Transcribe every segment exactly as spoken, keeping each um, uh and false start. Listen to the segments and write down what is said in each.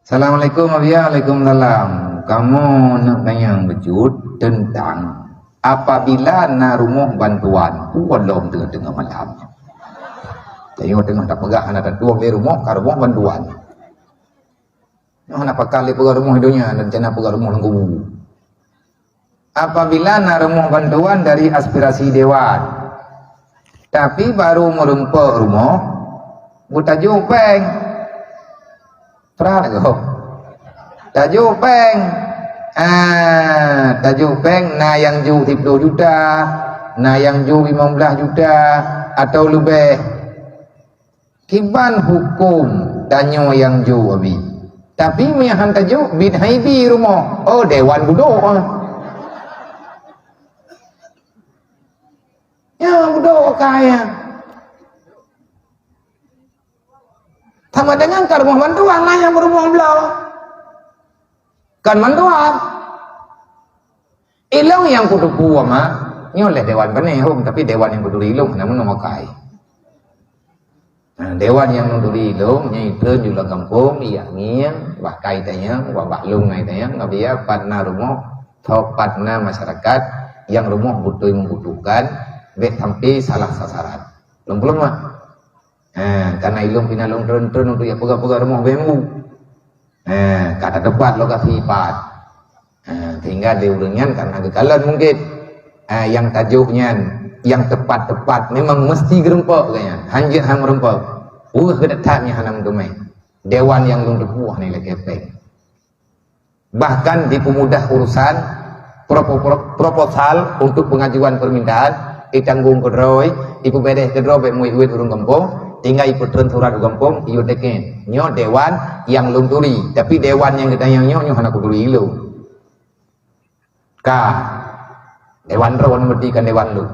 Assalamualaikum, Abiya. Waalaikumsalam. Kamoe neuk tanyong bacut teuntang apabila na rumoh bantuan, peue lom teungoh-teungoh malam. Teungoh-teungoh tapeugah hana tatueng lé rumoh, ka rumoh bantuan. Nyoe hana pakat lé peugah rumoh donya, rencana peugah rumoh lam kubu. Apabila na rumoh bantuan dari aspirasi dewan, tapi baru meureumpok rumoh, beutajok péng. Pra gob. Tajok péng. Ah, tajok péng na nyang jok siploh juta, na nyang jok limong blaih juta atau leubeh. Kiban huköm tanyoe nyang jok, Abi? Tapi meunyo han tajok, biet haibi rumoh. Oh, dewan budok ah. Ya, budok kaya. Sama dengan ka rumoh bantuan lah nyang beurumoh bloe. Kan bantuan. Ilong nyang kuteupeu, mak, nyoe lé dewan beunéh hom, tapi dewan nyang kuturi ilong hana meunoe makai. Nah, dewan nyang kuturi ilong, nyan itreun ju lam gampông, ijak ngieng, bah kai tanyong, bah, bah lông ngai tanyong, ngon biya pat na rumoh, tho pat na masyarakat nyang rumoh beutôi membutuhkan, bék sampai salah sasaran. Lom belum, mak? Ha, karena ilong pih na lôn treun-treun untuk ijak peugah-peugah rumoh beumu. Ha, ka tateupat lokasi pat. Ha, sehingga di ureuëng nyan karena geukalon mungkin, ha, nyang tajok nyan, nyang teupat-teupat memang meusti geureumpok geuh nyan. Hanjeuet han meureumpok. Weueh geuh that nyan hana meuteumé. Dewan nyang lôn teupeue hana ilakée péng. Bahkan dipeumudah urusan propo-, pro-, proposal untuk pengajuan permintaan, itanggong keudroe, ipeubedeh keudroe bék muit-uit ureuëng gampông, tinggai ipeutreun surat u gampông, iyue teken. Nyoe dewan nyang lôn turi, tapi dewan nyang geutanyong nyoe, nyoe hana kuturi ilong. Ka, dewan droe meuti kan dewan lôn.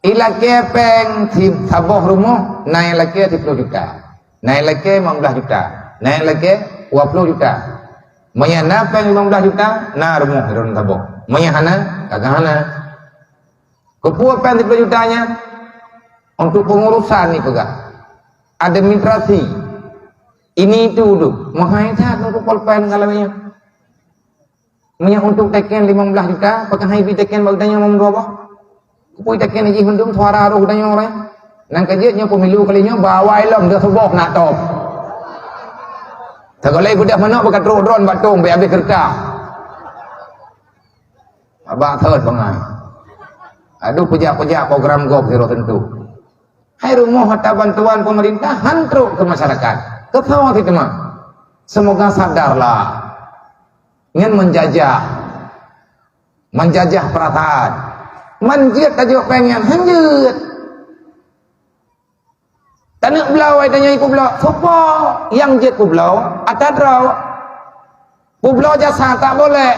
Ilakée péng si-, saboh rumoh, na ilakée siploh juta, na ilakée limong blaih juta, na ilakée dua ploh juta. Meunyo na péng limong blaih juta, na rumoh droen saboh. Meunyo hana, ka hana. Keupeue péng siploh juta nyan? Untuk pengurusan ni peugah. Administrasi. Ini itu tu. Meuhai that untuk polpen kalau nyan. Meunyo untuk teken limong blaih juta, pakon han ibi teken bak geutanyoe limong dua boh? Keupeue teken jih mandum suara roh geutanyoe uroe? Nyan ka jeuet nyoe pemilu kali nyoe, bawai lom deuh suboh nak top. Teugalai beudah manok beuka trok droen bak tong, bék habéh keureutah. Abang thot bangai. Aduh, peujak-peujak program gob sidroe teuntu. Hai rumoh ata bantuan pemerintah han trok keu masyarakat. Keu soe cit teuma? Semoga sadarlah. Nyan menjajah. Menjajah perasaan. Man jeuet tajok péng nyan, han jeuet. Taneuk bloe, ai tanyoe kubloe. Soe po nyang jeuet kubloe? Ata droe. Kubloe jasa tak boleh.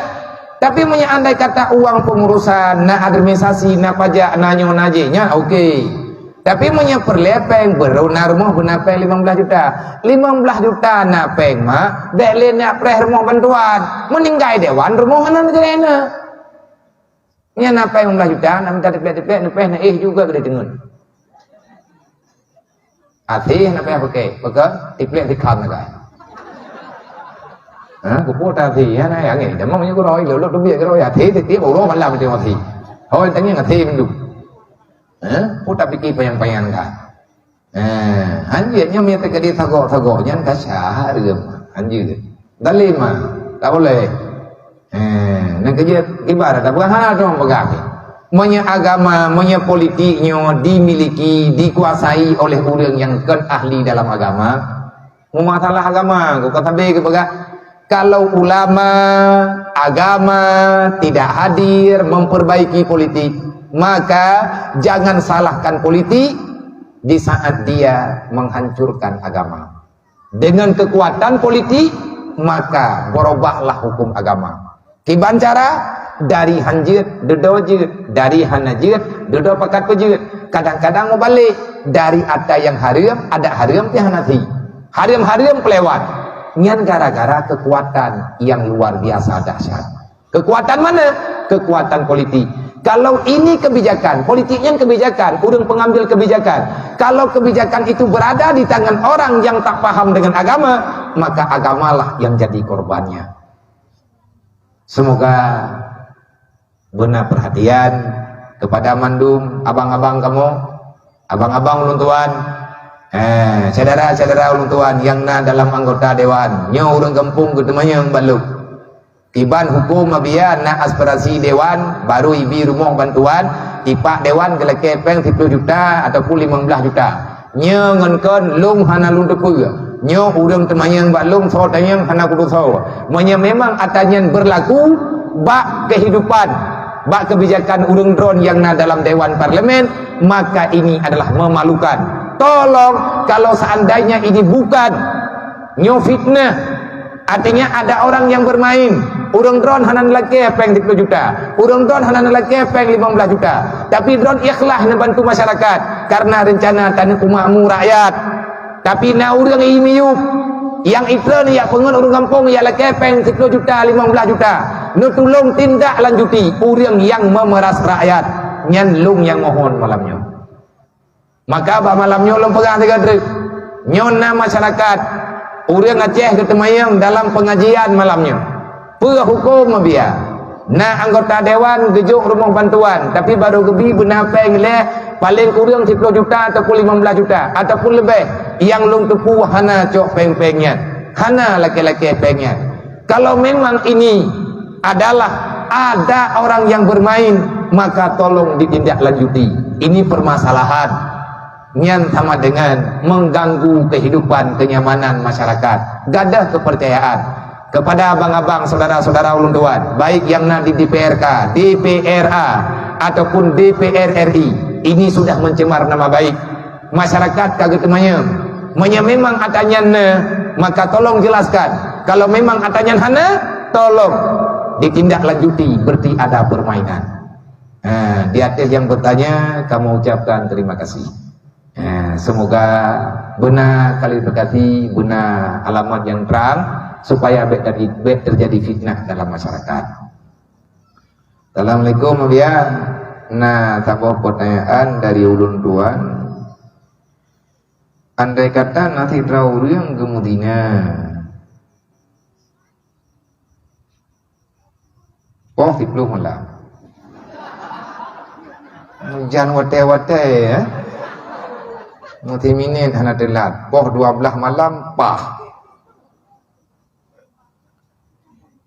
Tapi meunyo andai kata uang pengurusan, na administrasi, na pajak, na nyoe, na jih, nyan oke. Tapi meunyo peureulée péng, baru na rumoh beuna péng limong blaih juta. Limong blaih juta na péng, mak, bék lé nak preh rumoh bantuan. Meuninggai dewan, rumoh hana neugah na. Nyan na péng limong blaih juta, na mita tiplek-tiplek, neupeh, na éh juga geudeh deungon. Até na péng pakai, pakai tiplek dikhan na kai. Ha, kupu ta até, ya na, angin. Damang nyoe guroi, lolo tu biar guroi, até tiap uroe malam mesti até. Hoi, tanya até minggu. Ha, pu ta pikir payang-payang dah. Eh, han jeuet nyoe mita jadi sagok-sagok nyan ka sah hareuem. Han jeuet. Dalil mah, tak boleh. Eh, nyan ka jeuet ibarat dah bukan hana dong peugah. Meunyo agama, meunyo politik nyoe dimiliki, dikuasai oleh ureuëng nyang kon ahli dalam agama, meumasalah agama, bukan sampai ke peugah. Kalau ulama, agama tidak hadir memperbaiki politik, maka jangan salahkan politik di saat dia menghancurkan agama. Dengan kekuatan politik, maka berubahlah hukum agama. Kiban cara, dari han jeuet, dudoe jeuet, dari hana jeuet, dudoe pakat peujeuet. Kadang-kadang meubalek, dari ata nyang hareuem, adak hareuem pih hana si. Hareuem-hareuem peulewat. Nyan gara-gara kekuatan yang luar biasa dahsyat. Kekuatan mana? Kekuatan politik. Kalau ini kebijakan, politik nyan kebijakan, ureuëng pengambil kebijakan. Kalau kebijakan itu berada di tangan orang yang tak paham dengan agama, maka agamalah yang jadi korbannya. Semoga beuna perhatian kepada mandum abang-abang kamoe, abang-abang ulôn tuan, eh, syedara-syedara ulôn tuan nyang na dalam anggota dewan. Nyoe ureuëng gampông geuteumanyong bak lôn. Kiban huköm meubiyeu na aspirasi dewan, barô ibi rumoh bantuan, ipak dewan geulakée péng siploh juta ataupun limong blaih juta. Nyoe ngon kon lôn hana lôn teupeue. Nyoe ureuëng teumanyong bak lôn, soe tanyong hana kudeungoe. Meunyoe memang atra nyan berlaku bak kehidupan, bak kebijakan ureuëng droen nyang na dalam dewan parlemen, maka ini adalah memalukan. Tolong, kalau seandainya ini bukan, nyoe fitnah, artinya ada orang yang bermain. Ureuëng droen hana neulakée péng siploh juta. Ureuëng droen hana neulakée péng limong blaih juta. Tapi droen ikhlas neubantu masyarakat karena rencana taneuk makmu rakyat. Tapi na ureuëng imiyup nyang itreun yak peungon ureuëng gampông yak lakée péng siploh juta, limong blaih juta. Neutulông tindak lanjuti ureuëng nyang memeras rakyat. Nyan lôn nyang mohon malam nyoe. Maka bak malam nyoe lôn peugah sigoe treuk. Nyoe na masyarakat, ureuëng Aceh geuteumanyong dalam pengajian malam nyoe. Peue huköm meubiyeu? Na anggota dewan geujok rumoh bantuan, tapi barô geubi beuna péng lé, paleng kureueng siploh juta ataupun limong blaih juta ataupun leubeh. Nyang lôn teupeue hana cok péng-péng nyan, hana lakée-lakée péng nyan. Kalau memang ini adalah ada orang yang bermain, maka tolong ditindaklanjuti. Ini permasalahan nyan sama dengan mengganggu kehidupan kenyamanan masyarakat. Gadah kepercayaan kepada abang-abang, saudara-saudara ulôn tuan, baik yang na di D P R K, D P R A, ataupun D P R R I. Ini sudah mencemar nama baik. Masyarakat ka geuteumanyong. Meunyoe memang atra nyan na, maka tolong jelaskan. Kalau memang atra nyan hana, tolong ditindaklanjuti, berarti ada permainan. Ha, di atas yang bertanya, kamu ucapkan terima kasih. Ha, semoga beuna klarifikasi, beuna alamat yang terang, supaya bèk tadi, bèk terjadi fitnah dalam masyarakat. Assalamualaikum, Abiya. Nah, saboh pertanyaan dari ulôn tuan. Andai kata na sidroe ureuëng geumeuzina poh siploh malam, meujan watée-watée, ya, meusiminét hana teulat, poh dua blaih malam, pah.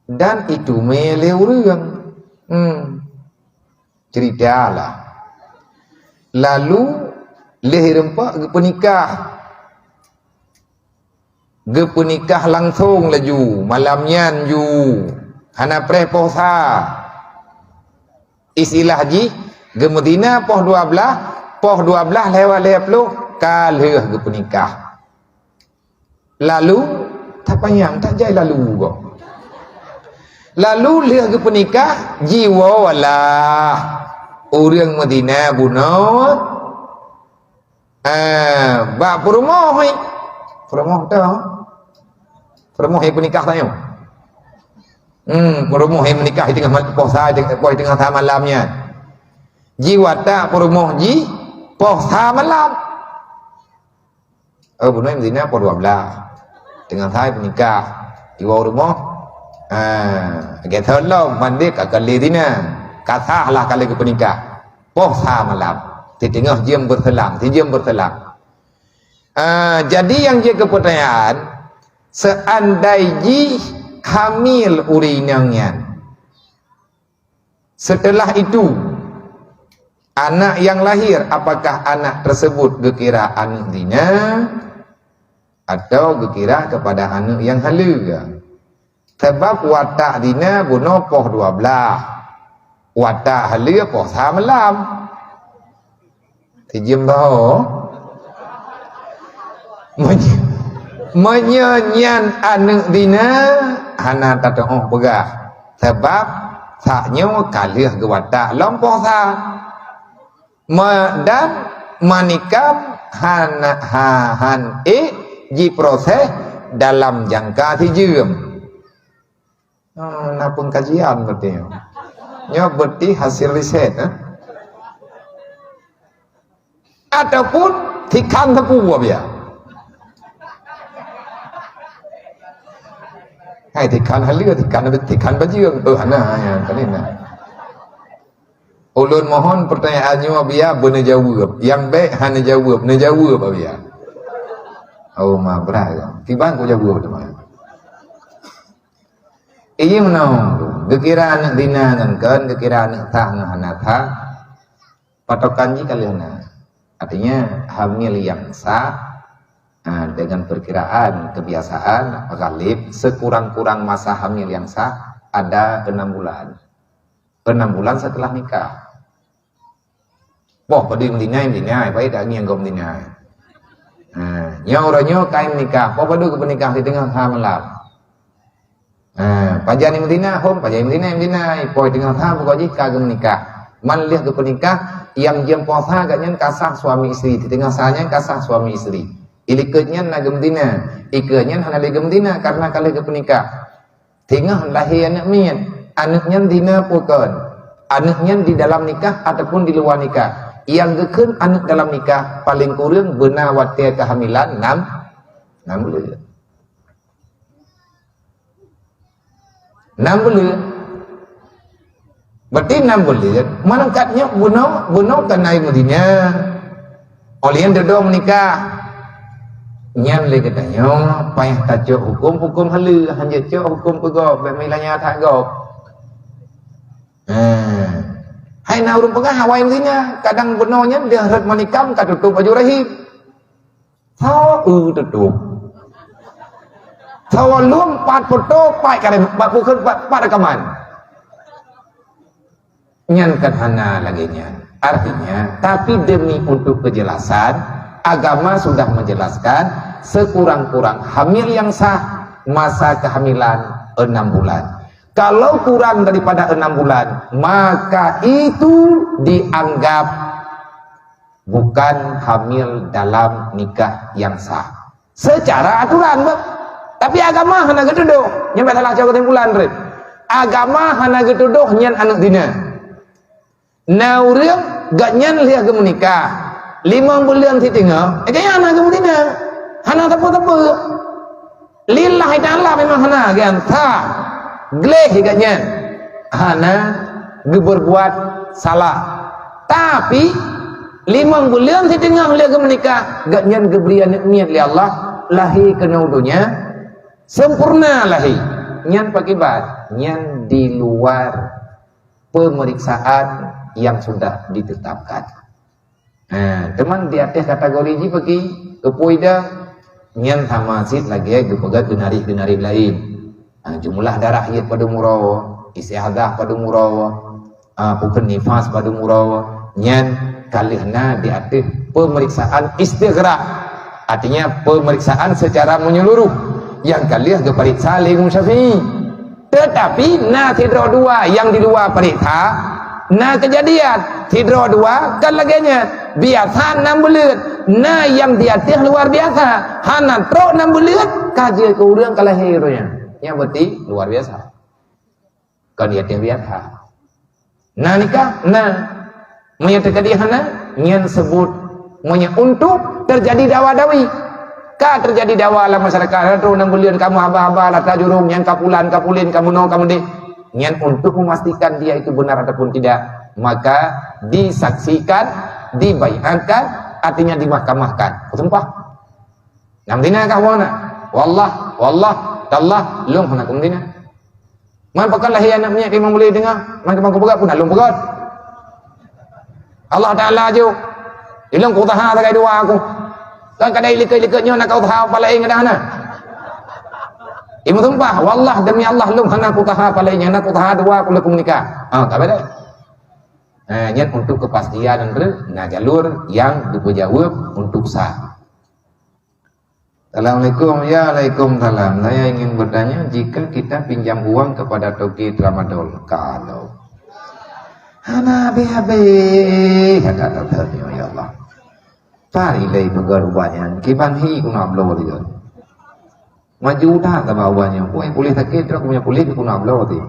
Dan itu mé lé ureuëng. Hmm. Cerita lah. Lalu lheueh reumpak geupeunikah. Geupeunikah langsong laju, malam nyan ju. Hana preh poh sa. Istilah jih, geumeuzina poh dua blaih, poh dua blaih lewat lhée ploh, ka lheueh geupeunikah. Lalu, tapanyang, tajai lalu gob. Lalu lheueh geupeunikah, jiwoe lah ureuëng meuzina bunoe, ah, bak peurumoh, peurumoh tu. Peurumoh nyang peunikah tanyoe. Hmm, peurumoh nyang meunikah di teungoh mal-, poh sa, poh di teungoh sa malam nyan. Jiwoe tak peurumoh jih poh sa malam. Oh, bunoe meuzina poh dua blaih. Teungoh sa peunikah. Jiwoe rumoh. Ha, lagée thon lom, mandé ka kali zina. Ka sah lah ka lheueh geupeunikah. Poh sa malam. Siteungoh jeuem beureuselang, sijeuem beureuselang. Ah, jadi nyang jeuet keu peutanyaan, seandai jih hamil ureuëng inong nyan, setelah itu, anak yang lahir, apakah anak tersebut geukira aneuëk zina atau geukira kepada aneuëk nyang haleue? Sabab watak zina bunoe poh dua blaih, watak haleue poh sa malam. Sijeuem baho. Meunyoe, meunyoe nyan aneuëk zina, hana tateuôh peugah. Sabab saat nyoe ka lheueh geuwatak lom poh sa. Ma-, dan manikam hana, ha-, han ék jiproses dalam jangka sijeuem. Ah, na pengkajian berarti. Nyoe beuti hasil riset, eh? Ataupun tikhan sapu buah biya. Hai tikhan halua, tikhan tikhan bajeueng. Oh, hana, ya, kali na. Ulôn mohon pertanyaan nyoe biya beuna jaweueb. Nyang bèk hana jaweueb, neujaweueb biya. Oh, ma brat. Kiban ku jaweueb teuma. Iya meunan, geukira aneuk zina ngon kon, geukira aneuk sah ngon hana sah, patokan jih ka lheueh na. Artinya, hamil yang sah, ah, dengan perkiraan kebiasaan ghalib, sekurang-kurang masa hamil yang sah ada enam bulan. Enam bulan setelah nikah. Poh padum meudina, meudina, baik dak ngieng gob meudina. Ha, nyoe uroe nyoe ka nikah, poh padum geupeunikah di teungoh ha malam. Ha, pajan meudina, hom pajan meudina, meudina, poh teungoh ha buka jih ka geupeunikah. Man lheueh geupeunikah, nyang jeuem poh sa geuh nyan ka sah suami istri, di teungoh sa nyan ka sah suami istri. Ilikot nyan na geumeudina, ikot nyan hana lé geumeudina karena ka lheueh geupeunikah. Teungoh lahé aneuk miet, aneuk nyan zina peue kon? Aneuk nyan di dalam nikah ataupun di luwa nikah? Nyang geukheun aneuk dalam nikah paleng kureueng beuna watèe keuhamilan nam, nam buleuen. Nam buleuen. Berarti nam buleuen, meunangkat nyoe bunoe, bunoe ka na meudina. Óh lheueh dudoe meunikah. Nyan lé geutanyoe payah tacok huköm-huköm haleue, hanjeuet cok huköm peugöt, bèk meulanya that gob. Nah, hai na ureueng peugah awai meudina, kadang bunoe nyan dia rhot meunikah ka tutôp baju rahim. Tho eu tutôp. Tho lom pat foto, pat karem, pat bukon, pat, pat rekaman. Nyan kan hana lagèe nyan. Artinya, tapi demi untuk kejelasan, agama sudah menjelaskan sekurang-kurang hamil yang sah, masa kehamilan enam bulan. Kalau kurang daripada enam bulan, maka itu dianggap bukan hamil dalam nikah yang sah. Secara aturan, bah. Tapi agama hana geutudoh. Nyan bèk salah cok kesimpulan, Rit. Agama hana geutudoh nyan aneuk zina. Na ureueng gobnyan lheueh geumeunikah, limong buleuen siteungoh, eh, gobnyan hana geumeuzina. Hana sapeue-sapeue. Lillahi ta'ala memang hana geuansa. Gleh gobnyan hana geubeurbuat salah. Tapi, limong buleuen siteungoh lheueh geumeunikah, gobnyan geubri aneuk miet lé Allah, lahé keunoe donya, sempurna lahé. Nyan pakiban, nyan di luar pemeriksaan yang sudah ditetapkan. Ha, teuma di ateueh kategori jih peuki, keupeue iddah, nyan sama cit lagèe geupeugah geunarit-geunarit laén. Ha, jumlah darah haid padum uroe, istihadah padum uroe, ha, bukon nifas padum uroe, nyan ka lheueh na di ateueh pemeriksaan istighraq. Artinya, pemeriksaan secara menyeluruh nyang ka lheueh geupareksa lé Imam Syafi'i. Tetapi na sidroe dua nyang di luwa pareksa, na keujadian sidroe dua kan lagèe nyan, biasa nam buleuen, na nyang di ateueh luar biasa, hana trok nam buleuen, ka jeuet keu ureueng ka lahé roh nyan. Nyan berarti luar biasa. Kon di ateueh biasa. Na nikah? Na. Meunyoe teukeudi hana, nyan seubut meunyoe untuk teujadi dawa-dawi. Ka teujadi dawa lam masyarakat, na trok nam buleuen kamoe haba-haba, lata jurông, nyan ka pulan, ka pulen, ka meunoe, ka meudéh. Nyan untuk memastikan dia itu benar ataupun tidak, maka disaksikan, dibaiatkan, artinya dimahkamahkan. Sumpah. Nam zina kah awak na? Wallah, wallah, tallah, lôn hana kum zina. Man pakon lahé aneuk miet di Imam Mulia teungoh, man keubang kupeugah pun lôn peugah. Allah Taala jok. Ilôn kuusaha sagai dua aku. Kan kadang ilikot-likot nyoe na kuusaha apa laén kadang hana. Imam sumpah, wallah demi Allah lôn hana kuusaha apa laén, hana kuusaha dua aku lôn nikah. Ah, tak beda. Eh, nyan untuk kepastian, na jalur nyang dipeujaweueb untuk sah. Assalamualaikum. Ya, waalaikumsalam. Saya ingin bertanya, jika kita pinjam uang kepada toke tramadol, kalau hana habéh-habéh, kata doktor, ya Allah. Pari lé peugah ubat nyan, kiban hi guna bloe tiga. Maju dah kaba ubat nyan. Puih pulih sakit, trok punya pulih guna bloe ti.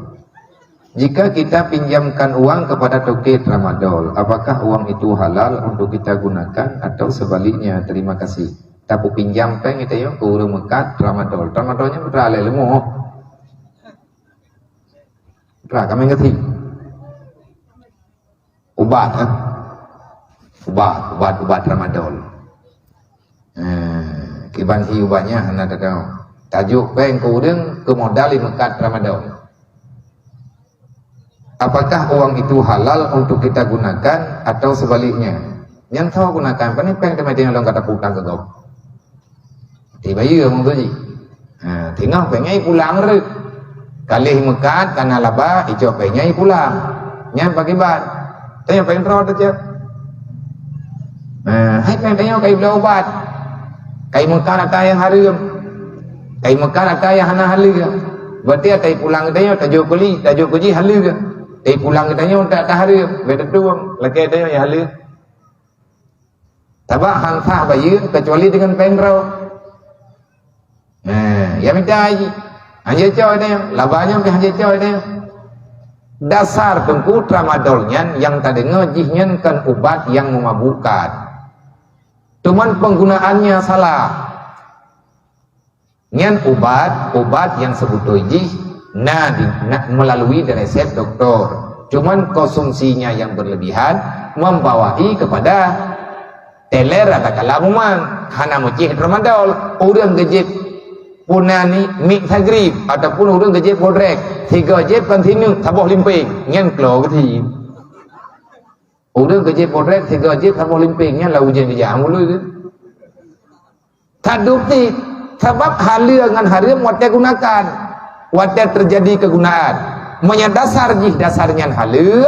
Jika kita pinjamkan uang kepada toke tramadol, apakah uang itu halal untuk kita gunakan atau sebaliknya? Terima kasih. Tapeu pinjam péng geutanyoe keu ureuëng meukat tramadol. Tramadol nyan putra lé leumo. Putra kami ngerti. Ubat, eh? Ubat, ubat, ubat tramadol. Eh, kiban hi ubatnya hana tahu. Tajuk péng keu ureuëng keu modal di meukat tramadol. Apakah uang itu halal untuk kita gunakan atau sebaliknya? Nyang tho gunakan, pane péng teumé lôn kata putang keu gob. Ti bayeue meubeuri. Ha, teungoh péng nyan pulang reuek. Kaléh meukat kana laba, icok péng nyan pulang. Nyan pakiban. Tanya péng droe teuh cek. Ha, hai péng tanyoe kai bela ubat. Kai meukat ata nyang hareuem. Kai meukat ata nyang hana haleue. Berarti ata pulang tanyoe tajok kuli, tajok kuji haleue. Tai pulang tanyoe tak tahareuem. Betul tuh, lakée tanyoe nyang haleue. Sabab han sah bayeue kecuali dengan péng droe. Nah, ya mita haji. Hanya coy deh, laba nyoe ke hanya coy deh. Dasar teungku tramadol nyan yang tadeungoe jih nyan kan ubat yang memabukkan. Cuman penggunaannya salah. Nyan ubat, ubat yang sebetul jih na, di, na melalui resep doktor. Cuman konsumsinya yang berlebihan membawai kepada teler ada kala mumang, hana meucéh tramadol. Ureuëng geujép punani mik sagrib ataupun ureuëng geujép bodrek, tiga jép kan sini saboh limping, nyan klo geuti. Ureuëng geujép bodrek, tiga jép saboh limping, nyan lah ujian bijak mulai tu. Tadukti, sabab haleue ngon hareuem watée gunakan, watée terjadi kegunaan. Meunyo dasar jih dasar nyan haleue,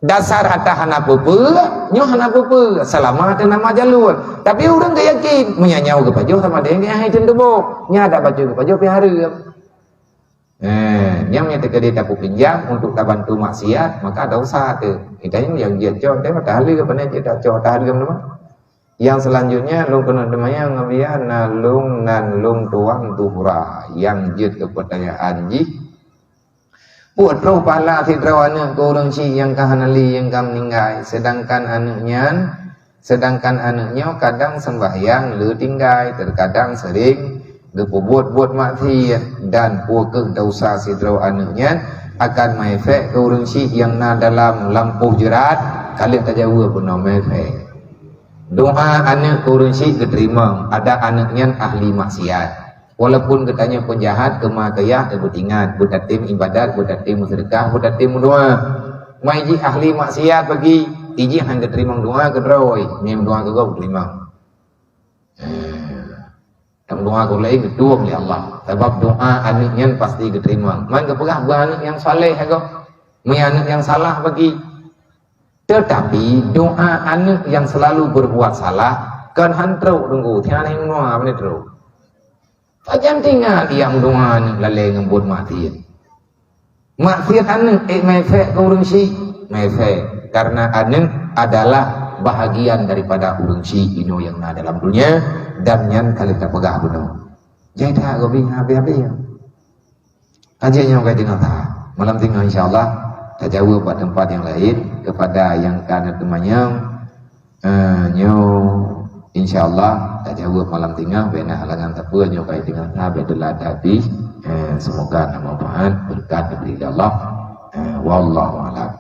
dasar ata hana peue-peue, nyoe hana peue-peue, selama teuh nama jalur. Tapi ureuëng geuyakin, meunyo nyoe geupajoh sama dengan nyang hai teuntuboh, nyan ada bacut geupajoh pih hareuem. Eh, nyang meunyo teukeudi tapeu pinjam untuk tabantu maksiat, maka dosa teuh. Kita nyang jeuet cok, teuh mata haleue pane cok, cok ta haleue nama. Yang selanjutnya, lôn keuneuk teumanyong ngon biya na lôn nan lôn tuan Zuhra. Yang jeuet keu pertanyaan jih, peue troh pahala sidroe aneuëk keu ureuëng chik nyang ka hana lé nyang ka meuninggai, sedangkan aneuëk nyan, sedangkan aneuëk nyoe kadang sembahyang le tinggai, terkadang sering geupeubuet-buet maksiat, dan peue kheueh dosa sidroe aneuëk nyan akan meuefek keu ureuëng chik nyang na dalam lampôh jeurat, ka lheueh tajaweueb bunoe meuefek. Doa aneuëk keu ureuëng chik geuteurimong, adak aneuëk nyan ahli maksiat. Walaupun geutanyoe peujahat, keuma keu yah, beutingat, beutatem ibadat, beutatem meuseudeukah, beutatem meudoa. Mai jih ahli maksiat bagi, ijih han geuteurimong doa keudroe, meudoa keu gob geuteurimong. Eh, dan doa keu laén geutueng lé Allah. Sabab doa aneuëk nyan pasti geuteurimong. Man geupeugah beu aneuëk nyang saleh gob. Meuaneuëk nyang salah bagi. Tetapi doa aneuëk yang selalu berbuat salah, kan han trok teungku, tiang hana meudoa, pane trok. Pajan tinggai dia meudoa aneuëk lalée ngon buet maksiat. Maksiat aneuëk, eh, meuefek keu ureuëng chik, meuefek. Karena aneuëk adalah bahagian daripada ureuëng chik inoe nyang na dalam dunia, dan nyan ka lheueh tapeugah bunoe. Jadi tak gobi habéh-habéh. Ka jeuet nyoe ka deungoe that. Malam singoh insya-Allah tajaweueb bak teumpat nyang laén. Kepada nyang ka na teumanyong, eh, nyoe insya-Allah tajaweueb malam singoh, bèk na halangan sapeue, nyoe ka deungoe that, bèk teulat that pih. Eh, semoga na manfaat, berkat diberi Allah. Eh, wallahu a'lam.